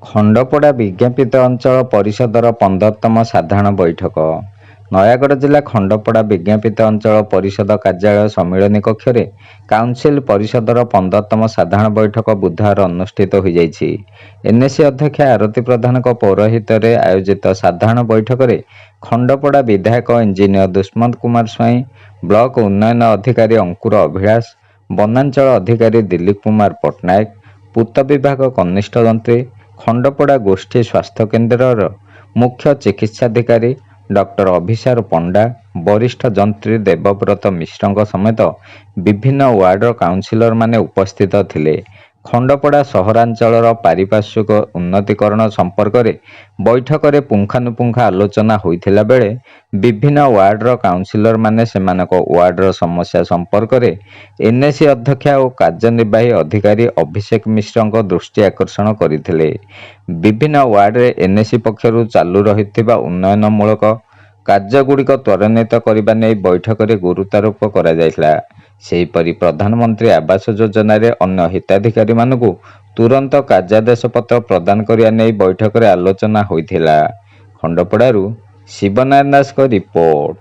ଖଣ୍ଡପଡ଼ା ବିଜ୍ଞାପିତ ଅଞ୍ଚଳ ପରିଷଦର 15ତମ ସାଧାରଣ ବୈଠକ। ନୟାଗଡ଼ ଜିଲ୍ଲା ଖଣ୍ଡପଡ଼ା ବିଜ୍ଞାପିତ ଅଞ୍ଚଳ ପରିଷଦ କାର୍ଯ୍ୟାଳୟ ସମ୍ମିଳନୀ କକ୍ଷରେ କାଉନସିଲ ପରିଷଦର 15ତମ ସାଧାରଣ ବୈଠକ ବୁଧବାର ଅନୁଷ୍ଠିତ ହୋଇଯାଇଛି। ଏନ୍ଏସି ଅଧ୍ୟକ୍ଷା ଆରତୀ ପ୍ରଧାନଙ୍କ ପୌରୋହିତ୍ୟରେ ଆୟୋଜିତ ସାଧାରଣ ବୈଠକରେ ଖଣ୍ଡପଡ଼ା ବିଧାୟକ ଇଞ୍ଜିନିୟର ଦୁଷ୍ମନ୍ତ କୁମାର ସ୍ୱାଇଁ, ବ୍ଲକ ଉନ୍ନୟନ ଅଧିକାରୀ ଅଙ୍କୁର ଅଭିଳାଷ, ବନାଞ୍ଚଳ ଅଧିକାରୀ ଦିଲ୍ଲୀପ କୁମାର ପଟ୍ଟନାୟକ, ପୂର୍ତ୍ତ ବିଭାଗ କନିଷ୍ଠ ଯନ୍ତ୍ରୀ, ଖଣ୍ଡପଡ଼ା ଗୋଷ୍ଠୀ ସ୍ୱାସ୍ଥ୍ୟକେନ୍ଦ୍ରର ମୁଖ୍ୟ ଚିକିତ୍ସାଧିକାରୀ ଡକ୍ଟର ଅଭିସାର ପଣ୍ଡା, ବରିଷ୍ଠ ଯନ୍ତ୍ରୀ ଦେବବ୍ରତ ମିଶ୍ରଙ୍କ ସମେତ ବିଭିନ୍ନ ୱାର୍ଡର କାଉନସିଲରମାନେ ଉପସ୍ଥିତ ଥିଲେ। ଖଣ୍ଡପଡ଼ା ସହରାଞ୍ଚଳର ପାରିପାର୍ଶ୍ୱିକ ଉନ୍ନତିକରଣ ସମ୍ପର୍କରେ ବୈଠକରେ ପୁଙ୍ଖାନୁପୁଙ୍ଖ ଆଲୋଚନା ହୋଇଥିଲା ବେଳେ ବିଭିନ୍ନ ୱାର୍ଡର କାଉନସିଲରମାନେ ସେମାନଙ୍କ ୱାର୍ଡର ସମସ୍ୟା ସମ୍ପର୍କରେ ଏନ୍ଏସି ଅଧ୍ୟକ୍ଷା ଓ କାର୍ଯ୍ୟନିର୍ବାହୀ ଅଧିକାରୀ ଅଭିଷେକ ମିଶ୍ରଙ୍କ ଦୃଷ୍ଟି ଆକର୍ଷଣ କରିଥିଲେ। ବିଭିନ୍ନ ୱାର୍ଡରେ ଏନ୍ଏସି ପକ୍ଷରୁ ଚାଲୁ ରହିଥିବା ଉନ୍ନୟନମୂଳକ କାର୍ଯ୍ୟଗୁଡ଼ିକ ତ୍ୱରାନ୍ୱିତ କରିବା ନେଇ ବୈଠକରେ ଗୁରୁତ୍ୱାରୋପ କରାଯାଇଥିଲା। ସେହିପରି ପ୍ରଧାନମନ୍ତ୍ରୀ ଆବାସ ଯୋଜନାରେ ଅନ୍ୟ ହିତାଧିକାରୀମାନଙ୍କୁ ତୁରନ୍ତ କାର୍ଯ୍ୟାଦେଶ ପତ୍ର ପ୍ରଦାନ କରିବା ନେଇ ବୈଠକରେ ଆଲୋଚନା ହୋଇଥିଲା। ଖଣ୍ଡପଡ଼ାରୁ ଶିବନାରାୟଣ ଦାସଙ୍କ ରିପୋର୍ଟ।